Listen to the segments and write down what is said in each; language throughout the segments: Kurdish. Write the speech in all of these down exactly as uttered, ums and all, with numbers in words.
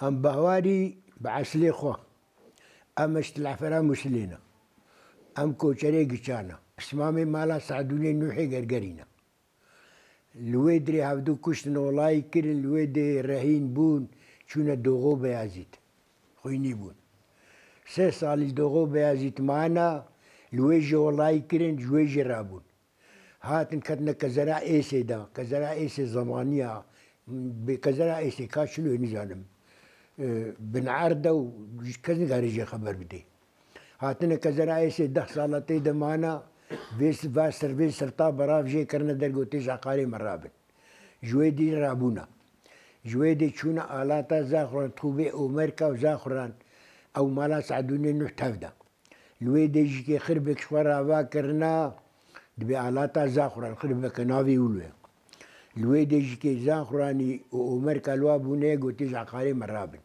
Em behwarî bi eslê xwe. Em ji Tilefera Musilê ne. Em koçerê giçan e. Pismamê mala Se'dûnê Nûhê Gergerî ne. Li wê dirê hevdu kuştin, olayî kirin, li wê dê rehîn bûn, çûne Doxo Beyazît. Xwînî bûn. Sê salî Doxo Beyazît mana, li wê jî olayî kirin, ji wê jî rabûn. Hatin ketine kezera Êsê de, kezera Êsê zemaniya, bi kezera Êsê ka çilo nizanim. E, bin erde û kes nikare jê xeber bidê. Hatine kezera Êsê deh sala tê de mana, vê s-, va ser vê sirta berav jê kirine der, gotê ji Aqalê me rabin. Ji wê dî rabûna. Ji wê dê çûna alata Zaxuran, Tûbê Omerka û Zaxuran, ew mala Se'dûnê Nuh tev de. Li wê dê jîkê xirbek ji xwe rava kirina, dibê alata Zaxuran, xirbeke navê Ûlwe. Li wê dê jîkê Zaxuranî û Omerka li wa bûne, gotê ji Aqalê me rabin.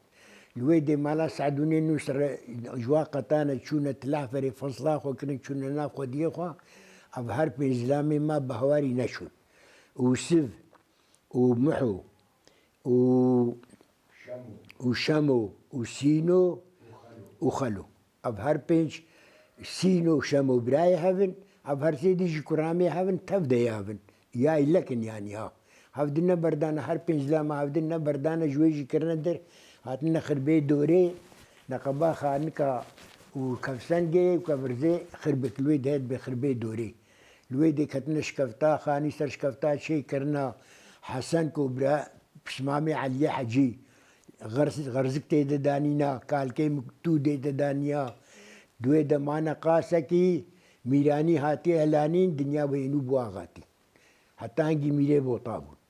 Li wê dê mala Se'dûnê Nuh ser ji wa qetane çûne Tilahferê, fesla xwe kirin, çûne nav xwediyê xwe. Ev her pênc zilamê me behwarî neçûn. Û Siv û Miho û, û Şemo û Sîno û Xelo. Ev her pênc, Sîno û Şemo birayê hev in, ev her sê dî jî kuramê hev in, tev de yê hev in. Ya îlek in yanî ha. Hev din neberdane, her pênc zilama hev din neberdane, ji wê jî kirine der, hatine xirbê dorê, neqeba xanika û kevsengê û kevirzê xirbik li wê dê dibê xirbê dorê. Li wê dê ketine şikefta, xanî ser şikefta çê kirina Hesen ku bira pismamê Eliyê Hecî, xerz-, xerzik tê de danîna, kalkê miktû dê de daniya. Di wê de mane qasekî mîranî hatiye helanîn, dinya wê nû bû axatî. Heta hingî mîrê bota bûn.